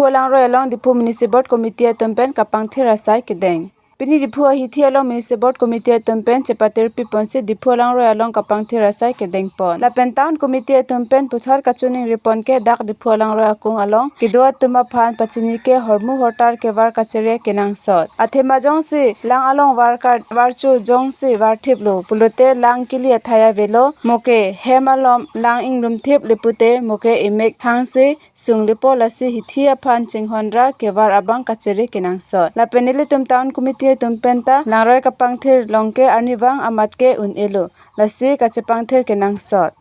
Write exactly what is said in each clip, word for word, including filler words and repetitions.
Diphu Langroi along Diphu Municipal Board Committee atum pen kapangthir asai kedeng. Pini Diphu ahithi along Municipal Board Committee atum pen chepatirpi ponsi Diphu Langroi along kapangthir asai kedengpon. Lapen Town Committee atum pen puthot kachiningri pon ke dak Diphu Langroi akung along kedo atum aphan pachini ke hormu hortar kevar kachere kenangsot. Athema jongsi lang along var kar varchu jongsi varthiplo pulote lang kili athai avelo, moke hem alom lang inglumthip le pute moke emek hangsi sunglepo, lasi hithi aphan chinghonra kevar abang kachere kenangsot. Lapen ilitum Town Committee atum penta Langroi kapangthir along ke arnivang amat ke un-elo, lasi kachepangthir kenangsot.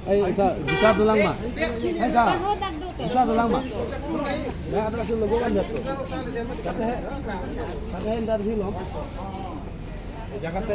Ei, sa, juta dolang ma? Ei, sa, juta dolang ma? Ya, ada kasih logo kan jatuh. Kata hai, kata hai, ntar di lom. Jakarta.